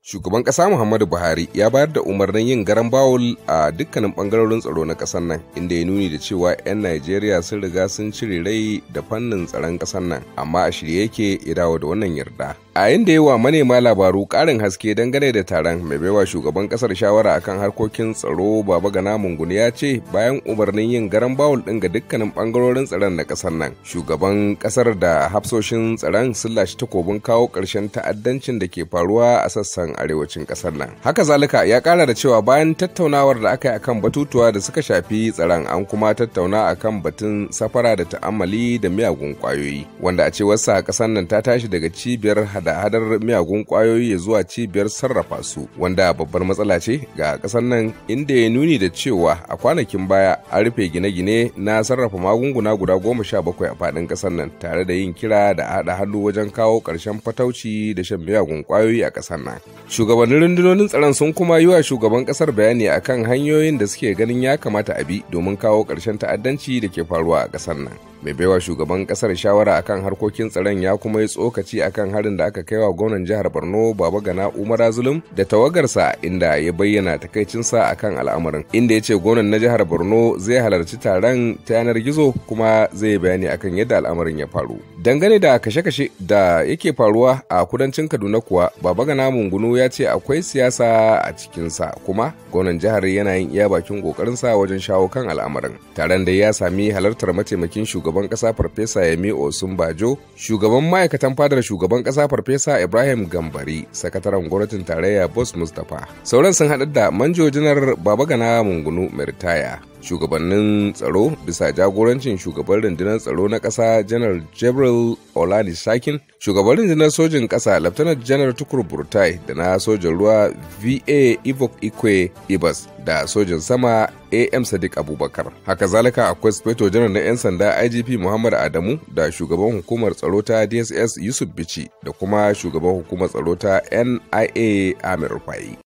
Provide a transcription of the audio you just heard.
Shugaban ƙasa Muhammadu Buhari ya bayar da umarnin yin garan bawul a dukkanin ɓangarorin tsaro na ƙasar nan, inda ya nuni da cewa 'yan Najeriya sun riga sun cire rai da fannin tsaron ƙasar nan, amma a shirye yake ya dawo da wannan yarda. A yayin da yawa manema labaru ƙarin haske dangane da taron, mai baiwa shugaban ƙasar shawara akan harkokin tsaro Baba Gana Mungunu ya ce bayan umarnin yin garan bawul ɗin ga dukkanin ɓangarorin tsaron na ƙasar nan, shugaban ƙasar da hafsoshin tsaron sun lashe takobin kawo ƙarshen ta'addancin da ke faruwa a sassan arewacin kasar nan. Haka zalika ya kara da cewa bayan tattaunawar da aka yi akan batutuwa da suka shafi tsaron, an kuma tattauna akan batun safara da ta'ammali da miyagun kwayoyi, wanda a cewar sa kasar nan ta tashi daga cibiyar hada-hadar miyagun kwayoyi zuwa cibiyar sarrafa su, wanda babbar matsala ce ga kasar nan, inda ya nuni da cewa a kwanakin baya an rufe gine-gine na sarrafa magunguna guda 17 a faɗin kasar nan, tare da yin kira da haɗa hannu wajen kawo ƙarshen fatauci da shan miyagun kwayoyi a kasar nan. Shugabannin rundunonin tsaron sun kuma yi wa shugaban kasar bayani akan hanyoyin da suke ganin ya kamata a bi domin kawo ƙarshen ta'addanci da ke faruwa a ƙasar nan. Mai baiwa shugaban kasar shawara akan harkokin tsaron ya kuma yi tsokaci akan harin da aka kaiwa gwamnan jihar Borno Baba Gana Umar Zulum da tawagarsa, inda ya bayyana takaicinsa akan al'amarin, inda ya ce gwamnan na jihar Borno zai halarci taron ta yanar gizo kuma zai bayani akan yadda al'amarin ya faru. Dangane da kashe-kashe da yake faruwa a kudancin Kaduna kuwa, Baba Gana Mungunu ya ce akwai siyasa a cikinsa, kuma gwamnan jihar yana yin iya bakin kokarinsa wajen shawo kan al'amarin. Taron da ya sami halartar mataimakin shugaban kasa Farfesa Yemi Osunbajo, shugaban ma'aikatan fadar shugaban kasa Farfesa Ibrahim Gambari, sakataren gwamnatin tarayya Boss Mustapha. Sauran sun haɗu da Manjo Janar Babagana Mungunu mai ritaya, shugabannin tsaro bisa jagorancin shugaban rundunar tsaro na ƙasa Janar Jibril Olani Sakin, shugaban rundunar sojin ƙasa Laftanar Janar Tukur Burtai, da na sojin ruwa VA Ivok Ikwe Ibas, da sojin sama AM Sadiq Abubakar. Haka zalika akwai Speto Janar na 'yan sanda IGP Muhammad Adamu, da shugaban hukumar tsaro ta DSS Yusuf Bichi, da kuma shugaban hukumar tsaro ta NIA Amir Rufai.